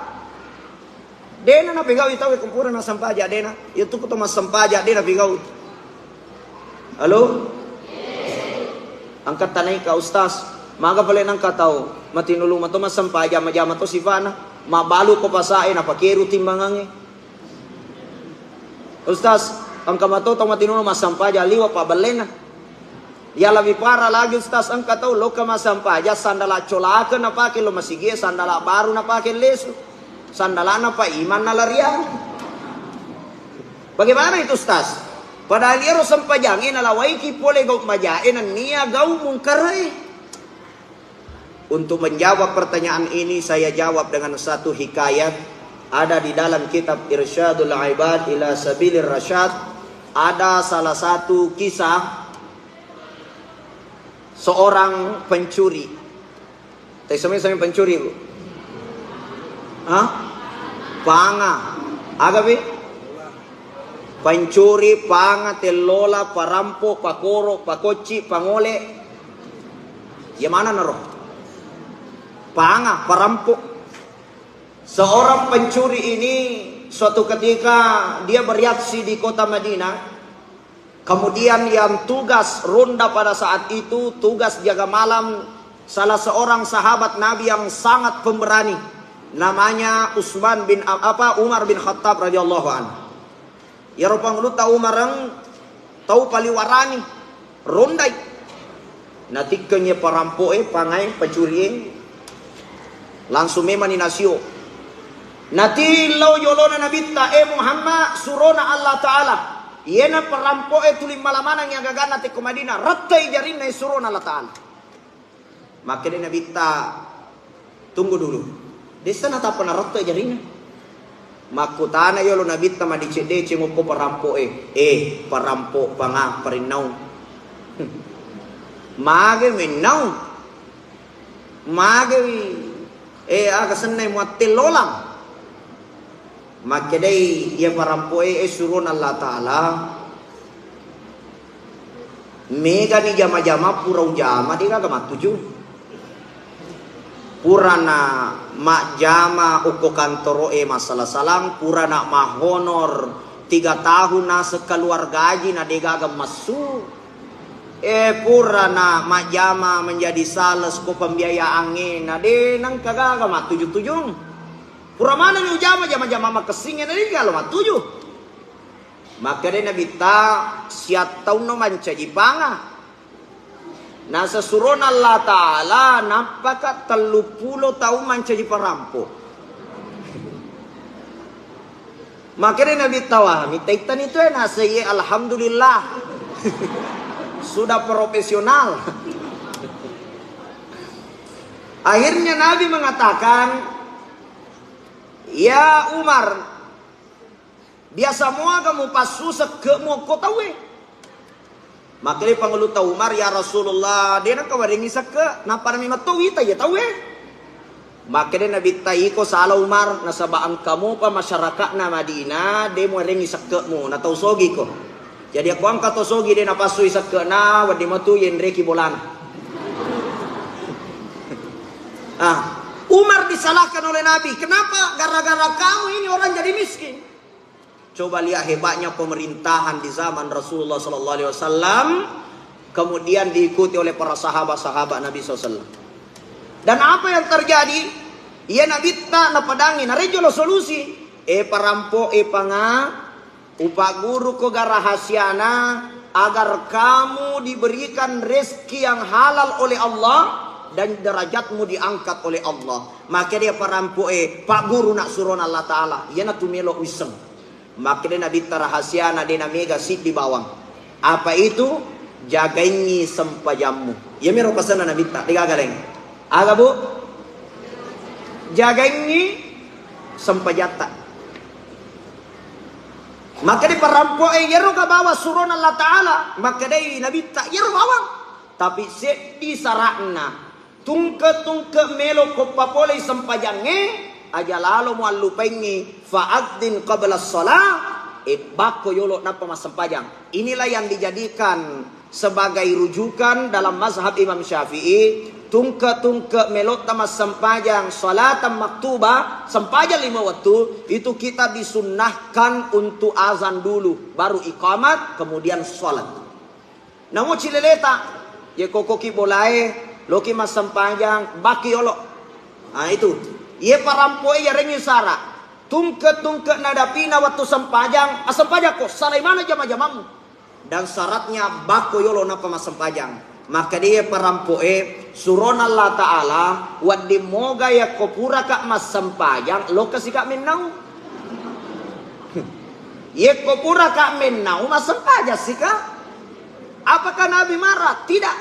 Dena napegau tau ko pura massempaja dena. Iya tu ko to massempaja dena pegau. Halo? Angka tanai ka Ustaz. Maga pale nangka tau. Matinulu mato massempaja majama to sifana. Mabalu ko pasae napakeru timbangange. Ustaz, engka mato tau matinulu massempaja liwa pabbellena. Ya lebih parah lagi Ustaz, engka tau loka massempaja sandala colake napake lo masigie, sandala baru napake lesu. Sandalana pa iman nalariang. Bagaimana itu Ustaz? Padahal iyaro sempajangnge nalawaiki pole gau majae nennia gau mungkare. Untuk menjawab pertanyaan ini, saya jawab dengan satu hikayat. Ada di dalam kitab Irsyadul Ibad ila Sabilir Rasyad, ada salah satu kisah seorang pencuri. Tessami-sami pencuri, Bu? Hah? Panga. Aga, Bi? Pencuri, panga, tellola, parampo, pakoro, pakocci, pangole. Ya mana naro? Panga, parampo. Seorang pencuri ini suatu ketika dia beraksi di kota Madinah. Kemudian yang tugas ronda pada saat itu, tugas jaga malam, salah seorang sahabat Nabi yang sangat pemberani, namanya Utsman bin, apa, Umar bin Khattab radhiyallahu anhu. Iyaro pangulutta Umareng tau paliwarani, rondai. Natikkengi parampoe, pangae, pacurie. Langsung memani nasio. Natillau jolona Nabitta, "Eh Muhammad, surona Allah Ta'ala, iyena perampo'e tuli mala manengngi agaganna tekko Madinah, rettei jarinna, eh, surona Allah Ta'ala." Makkeda Nabitta, "Tunggu dulu. Dessa natappa narettei jarinna." Makkutana yolo Nabitta madeceng-deceng okko perampo'e, "Eh, perampo panga parinnaung. Mage mennau? Magewi, eh, aga sennai muattellolang?" Makkedai iya parampo'e, "Eh, surona Allah Ta'ala, megani jama-jama pura ujama, degaga mattuju. Purana majjama okko kantoro'e massala-salang, purana mahonor tiga tahun naseng keluargaji na degaga massu. Eh, purana majjama menjadi sales ko pembiayaangnge na de nengka gaga mattuju-tujung. Pura manenni ujama jama-jama makessingnge na degaga lo mattuju." Makkedai Nabitta, "Siattaunno mancaji panga. Naseng surona Allah Ta'ala, nappaka telluppulo taung mancaji parampo." Makkedai Nabitta, "Wah, mitta-ittani tu, eh." Naseng iye, "Alhamdulillah. Sudah profesional." Akhirnya Nabi mengatakan, "Ya Umar, biasa muaga mupassu sekke'mu okko tauwe?" Makkedai Pangulutta Umar, "Ya Rasulullah, de nengka warengngi sekke, nappa nami metto wita iya tauwe." Makkedai Nabitta, "Iko sala Umar, nasaba engka mopa masyarakatna Madinah de muwarengngi sekke'mu, na tau sogiko. Jadi akko engka to sogi de napassui sekke'na, wedding matu yenreki bolana." Ah, Umar disalahkan oleh Nabi, "Kenapa? Gara-gara kamu ini orang jadi miskin." Coba lihat hebatnya pemerintahan di zaman Rasulullah sallallahu alaihi wasallam, kemudian diikuti oleh para sahabat-sahabat Nabi sallallahu alaihi wasallam. Dan apa yang terjadi? Iya Nabitta napadangi, narejo lo solusi. "Eh parampo, eh panga, upagguruko ga rahasiana agar kamu diberikan rezeki yang halal oleh Allah dan derajatmu diangkat oleh Allah." Makkeda parampo'e, "Pagguru nak surona Allah Ta'ala, iyanatu melo wisseng." Makkeda Nabitta rahasiana, de namega siddi bawang. Apa itu? Jagaingi sempajammu. Iyamiro pasenna Nabitta, degaga lain. Aga, Bu? Jagaingi sempajatta. Makkeda parampo'e, "Iyaro ga bawang surona Allah Ta'ala?" Makkedai Nabitta, "Iyaro bawang. Tapi seddi sara'na. Tungke-tungke melo ko papolei sempajangnge, aja lalo muallupaingngi, fa'adzin qabla shalah, e, bakko yolo nappa massempajang." Inilah yang dijadikan sebagai rujukan dalam mazhab Imam Syafi'i, tungke-tungke melotta massempajang salatan maktubah, sempajang lima waktu, itu kita disunnahkan untuk azan dulu, baru iqamat, kemudian salat. Namo cileleta, ye kokoki bolae, loki massempajang, bakki yolo. Ah, itu. Ye parampoe yarengngi sara. Tungke-tungke nadapina wettu sempajang, assempajakko, salai maneng jama-jamammu. Dan syaratnya bakko yolo nappa massempajang. Maka dia parampoe, surona Allah Ta'ala, wedding moga yakko puraka massempajang, lokka sika mennau. Yekko puraka mennau, massempajang sika. Apakah Nabi marah? Tidak.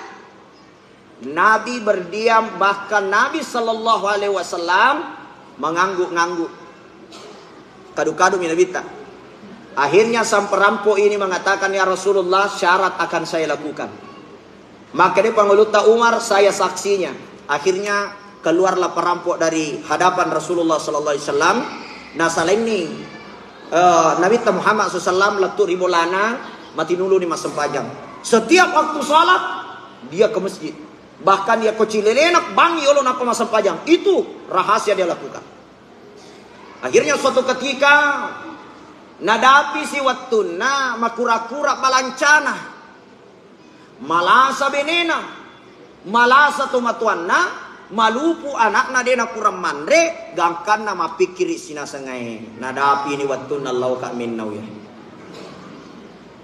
Nabi berdiam, bahkan Nabi sallallahu alaihi wasallam mengangguk-ngangguk. Kadu-kadu mi Nabitta. Akhirnya sang perampo ini mengatakan, "Ya Rasulullah, syarat akan saya lakukan." Maka dia Pangulutta Umar, "Saya saksinya." Akhirnya keluarlah perampok dari hadapan Rasulullah sallallahu alaihi wasallam. Nah, salainni, eh, Nabitta Muhammad sallallahu alaihi wasallam lettu ri bolana, matinuluni massempajang. Setiap waktu salat, dia ke masjid. Bahkan dia ko cilelena bang yolo nappa massempajang. Itu rahasia dia lakukan. Akhirnya suatu ketika, nadapi si wettunna makura-kura balancana. Malasa benena, malasa tomatoanna, malupu anakna de nakurang manre, gangkanna mappikkiri sinasengae. Nadapini wettunna laoka mennau ya.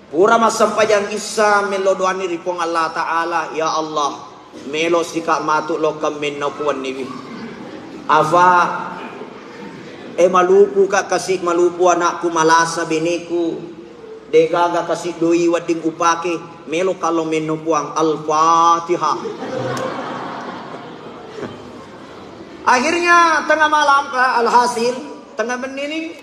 Pura massempajang issa, mello doanni ri Puang Allah Ta'ala, "Ya Allah, melo sika matu lokka mennau kuwenniwi." Afa, e malupu ka kasi malupu anakku, malasa beneku, degaga kasi doi wedding upake, melo kalo menno Puang. Al-Fatihah. Akhirnya tengah malam, Pak, alhasil tengah benni ni,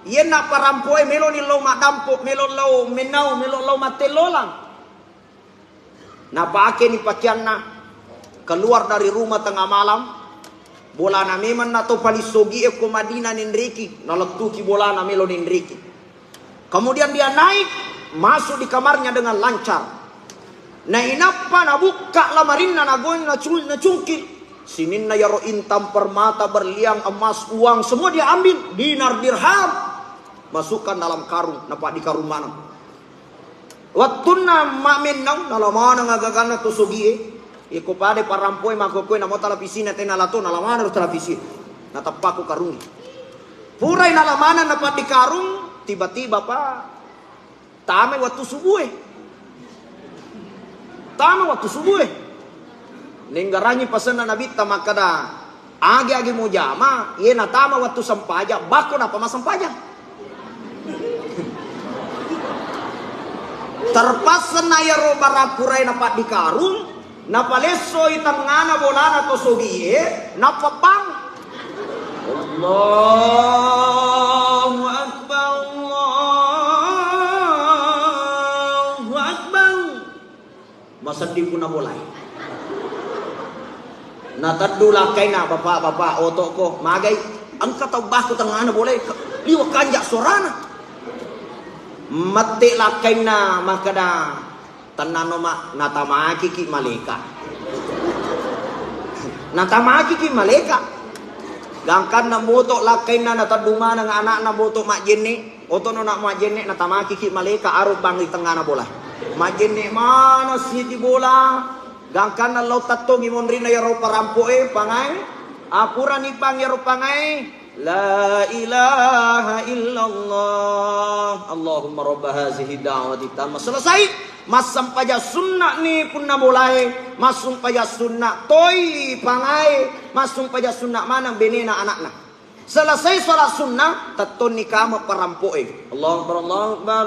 yenna parampoe melo ni lao maddampo, melo lao mennau, melo lao mattellolang. Napakeni pakeanna, keluar dari rumah tengah malam, bolana memang nato paling sogie ko Madinah nenreki, nalettuki bolana melo nenreki. Kemudian dia naik, masuk di kamarnya dengan lancar. Nainappa nabukka lamarinna, nagoi, nacul-, nacungkil. Sininna yaro intan permata, berlian, emas, uang, semua dia ambil, dinar, dirham. Masukkan dalam karung, napaddikarung maneng. Wettunna mammennaung, nala maneng agaganna to sogie. Iko pada parampoe makkokkoe namo talapisina tena lato, nala maneng ro talapisi. Natappaku karungnge. Purai nala maneng napaddikarung, tiba-tiba, Pak, tamai wettu subue. Tamai wettu subue. Nenggarangi pasenna Nabitta makkada, agi-agi mujama, iye natama wettu sempajang, bakko nappa massempajang. Terpaksa na yaro barappurai napaddikarung, napalessoi tengngana bolana to sogie, nappa bang. Allahu Akbar, Allahu Akbar. Masedding punna bolae. Nateddu lakkainna, "Bapak, Bapak, otokko, magai, engka tau bakko tengngana bolae, liwa kanja suarana." Mette lakkainna makkada, "Tennanno, Mak, natamakiki malaeka." Natamakiki malaeka. Gangkanna moto lakkainna, nateddu maneng anakna moto majjenne. Otono nak majjenne, natamakiki malaeka, aro bang ri tengngana bola. Majjenne mana sidi bola, gangkanna lao tattongi monrinna yaro parampoe, pangae. Apurani bang yaro pangae, la ilaha illallah, Allahumma rabba hazihi da'wati tamma. Selesai, massempajang sunna ni punna bolae, massempajang sunna toi pangae, massempajang sunna maneng benena anakna. Selesai sholat sunnah, tettonni kame parampo'e. Allahu Akbar, Allahu Akbar.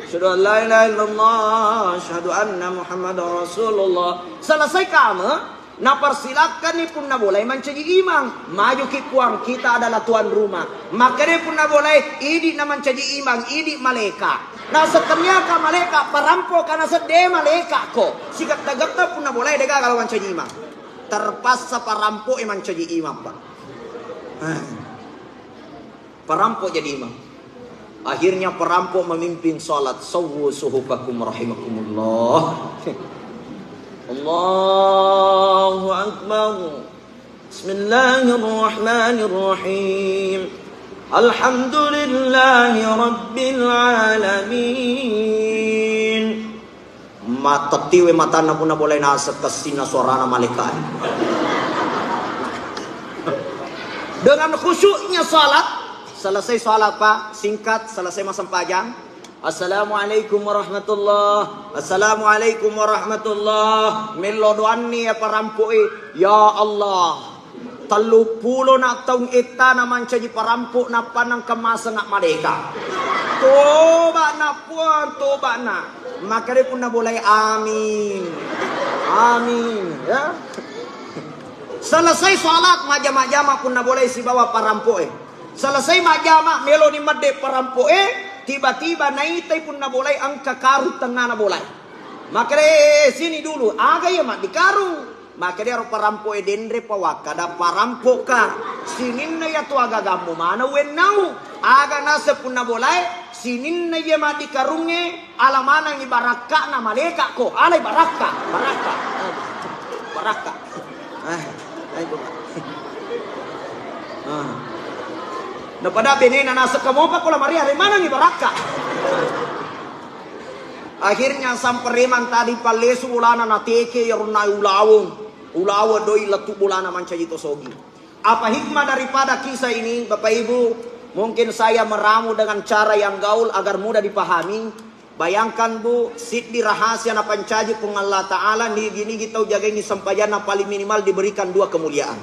Asyhadu an la ilaha illallah, asyhadu anna Muhammadar Rasulullah. Selesai kame, napersilakkanni punna bolai mancaji imang. Majuki puang, kita adalah tuan rumah. Makkeda punna bolai, idi na mancaji imang, idi malaeka. Nasettenniaka malaeka, parampoka nasedde malaeka ko. Sigetta-getta punna bolai dega kalau mancaji imang. Terpaksa parampo'e mancaji imang, Pak. Eh. Perampok jadi imam. Akhirnya perampok memimpin salat. Sawwu suhufakum rahimakumullah. Allahu Akbar. Bismillahirrahmanirrahim. Alhamdulillahi Rabbil Alamin. Matettiwe matanna punna bolai naseng kessinna suarana malaika'e. Dengan khusyuknya salat, selesai salat, Pak, singkat, selesai massempajang. Assalamualaikum warahmatullah. Assalamualaikum warahmatullah. Mello doanni ya parampo'e. Ya Allah. Telluppulo na taung ettana mancaji parampo, nappa nengka masengnga malaeka. Toba'na Puang, toba'na. Makkeda punna bolai, amin. Amin, ya. Selesai salat, majjama-jama punna bolai sibawa parampo'e. Selesai majjama, meloni medde parampo'e, tiba-tiba naitai punna bolai engka karung tengngana bolai. Makkeda, "Eh, eh, eh, sini dulu, aga iya maddikarung?" Makkeda ero parampo'e, "Denre pa wakkada parampoka. Sininna iya tu agagammu maneng wennau. Aga naseng punna bolae, sininna iya maddikarungnge, ala manengngi barakka'na malaeka ko. Alai barakka, barakka. Barakka." Eh, ayo, Pak. Ah. Napada benena naseng kamopa ko lamari, alai manengngi barakka. Akhirnya sang preman tadi pallesu bolana, nateke iyaro na ulaweng. Ulaweng doi lettu bolana mancaji to sogi. Apa hikmah daripada kisah ini, Bapak Ibu? Mungkin saya meramu dengan cara yang gaul agar mudah dipahami. Bayangkan, Bu, siddi rahasia napancaji Puang Allah Ta'ala, nigi-nigi tau jagengi sempajanna paling minimal diberikan dua kemuliaan.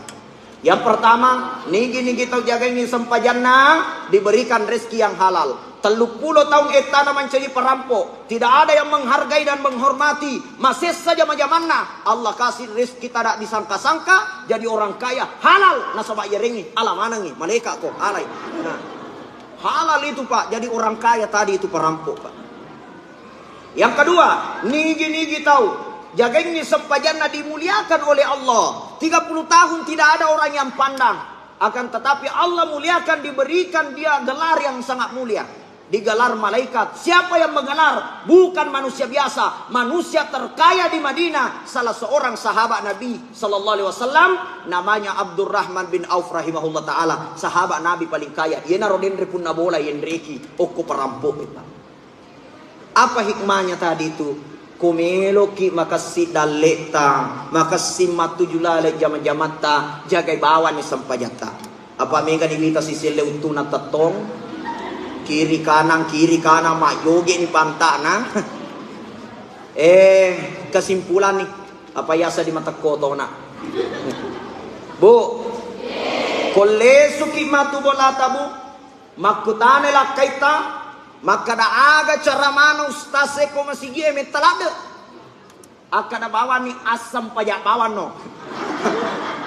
Yang pertama, nigi-nigi tau jagengngi sempajanna diberikan rezeki yang halal. Telluppulo taung ettana mancaji perampo, tidak ada yang menghargai dan menghormati. Masessa jama-jamanna, Allah kasih rezeki tidak disangka-sangka, jadi orang kaya halal nasaba yarengngi, ala manengngi, maleka ko, alai. Nah, halal itu, Pak, jadi orang kaya tadi itu perampo, Pak. Yang kedua, nigi-nigi tau jagengngi sempajanna dimuliakan oleh Allah. Tiga puluh tahun tidak ada orang yang pandang. Akan tetapi Allah muliakan, diberikan dia gelar yang sangat mulia. Digelar malaikat. Siapa yang menggelar? Bukan manusia biasa, manusia terkaya di Madinah, salah seorang sahabat Nabi sallallahu alaihi wasallam, namanya Abdurrahman bin Auf rahimahullah taala, sahabat Nabi paling kaya. Iyanaro denre punna bola yenreki okko perampo. Apa hikmahnya tadi itu? Ko meloki makessing dalle'ta, makessing mattuju laleng jama-jamatta, jagai bawanni sempajatta. Apa mega ni wita siselle uttuna tettong, kiri kanang, kiri kanang, majjoge ni pantana. Eh, kesimpulan ni, apa yasa di mata kotona? Bu, kollesuki matu bolata, Bu. Makkutanai lakkaitta, makkada, "Aga cara maneng ustaz e ko masigie metta ladde?" Akkada bawanni, "Assempaja bawanno."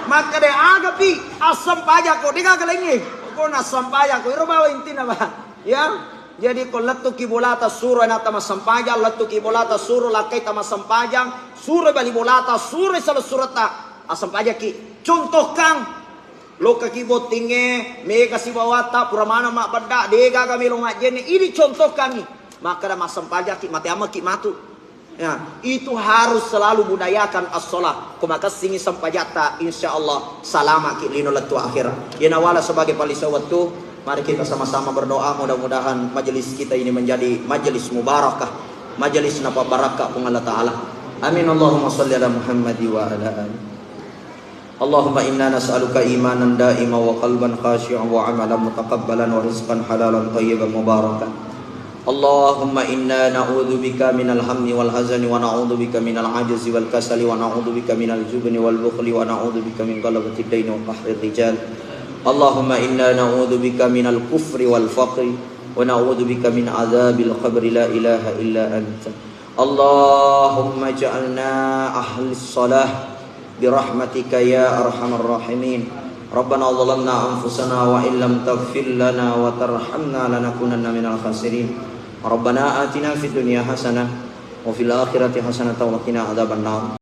Makkada, "Aga pi assempajako, de gaga laingnge." Pokokna assempajako, ero bawang intinna, Pak. Ya. Jadi ko lettuki bolata suro anakta massempajang, lettuki bolata suro lakkaitta massempajang, suro bali bolata, suro salessuretta, assempajaki. Contohkang, Lokkaki bottingnge, mega sibawatta, pura maneng mabbedda, degaga melo majjenne. Ini contohkangngi. Makkada massempajakki, mateammekki matu. Ya, itu harus selalu budayakan as-shalah. Ko makessingi sempajatta, insya Allah salamaki lino lettu akhirat. Iyana wala sebagai palisa wettu, mari kita sama-sama berdoa, mudah-mudahan majelis kita ini menjadi majelis mubarakah, majelis napabbarakka Puang Allah Ta'ala. Amin. Allahumma salli ala Muhammad wa ala ali. اللهم إنا نسألك إيمانا دائما وقلبا خاشعا وعملا متقبلا ورزقا حلالا طيبا مباركا. اللهم إنا نعوذ بك من الهم والحزن ونعوذ بك من العجز والكسل ونعوذ بك من الجبن والبخل ونعوذ بك من غلبة الدين وقهر الرجال. اللهم إنا نعوذ بك من الكفر والفقر ونعوذ بك من عذاب القبر لا إله إلا أنت. اللهم اجعلنا أهل الصلاة برحمتك يا أرحم الراحمين. ربنا ظلمنا أنفسنا وإن لم تغفر لنا وترحمنا لنكونن من الخاسرين. ربنا آتنا في الدنيا حسنة وفي الآخرة حسنة وقنا عذاب النار.